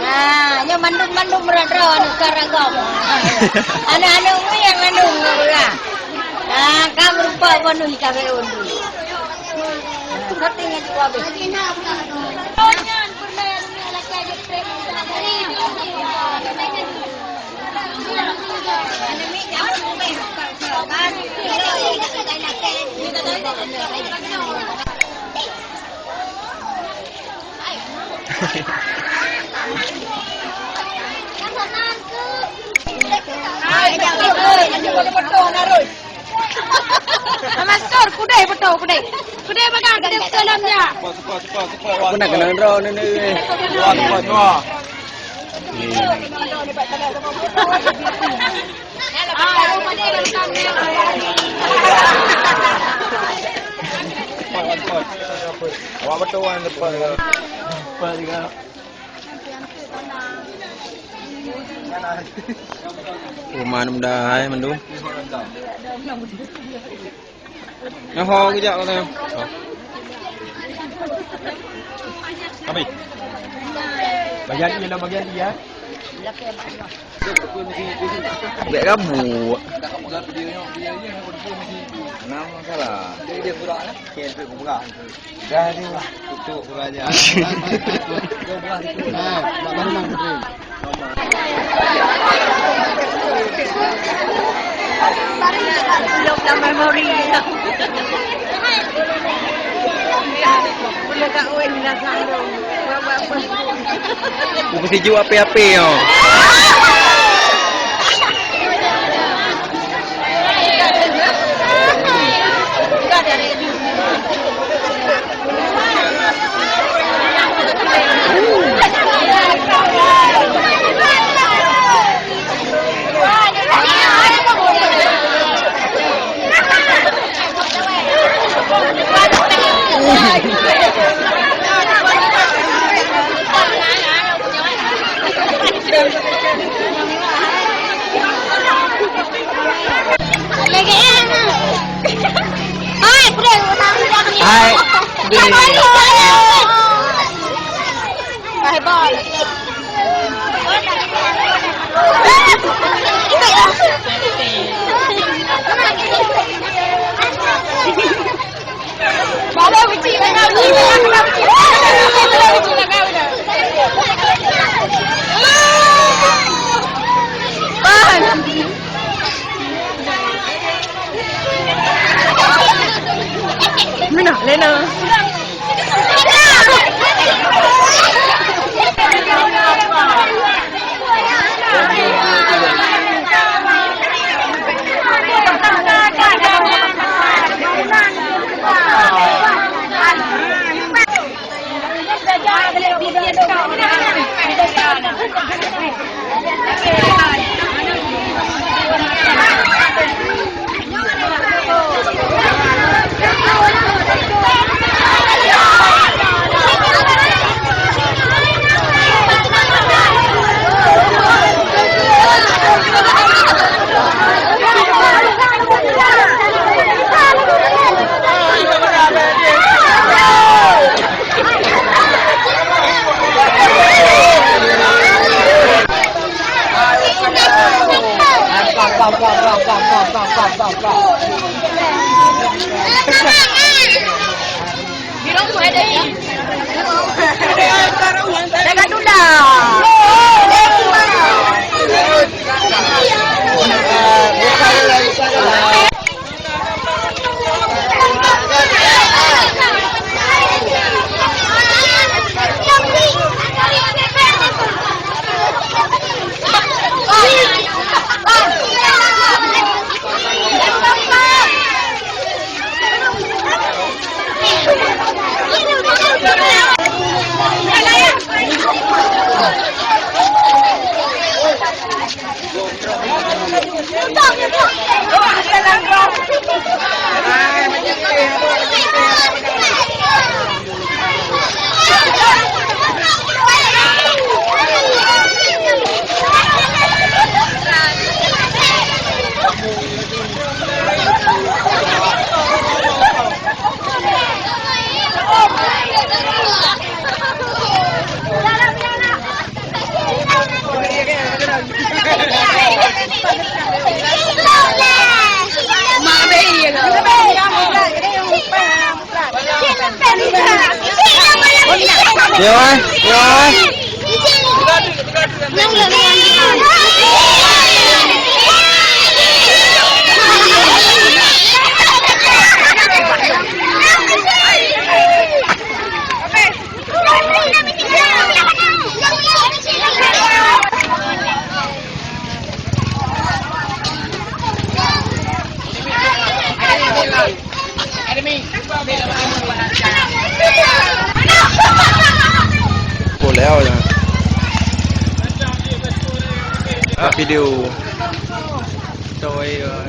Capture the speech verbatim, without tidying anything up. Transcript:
Ah, nyoe mandum-mandum rot-rot anu karagom. Aneuk-aneuk mueng mandum ngon beurah. Ah, ka meurumpok bonui ka beu undui. Sate nyan cukup habéh. Master, kudai beutôi, kudai. Kudai bagang, kudai beutôi lam nyan. Aku nak kena draw ni, ni. Dua, dua, dua. Awak betul wan lepas. Lepas juga. Rumah muda hai mandum. Nyoho kejap katanya. Habis. Bagian dia lah, bagian dia. Bèk gabuk. Nah, masalah. Dia, dia pura, eh? Dia, dia pura. Dah, dia pura. Tutup pura je. Eh, tak baru nak kering. Buku sijuek api-api nyoe. Hai. Mina, Lena. Yo, yo. Boleh awak jangan. Ah, video. Sorry, uh,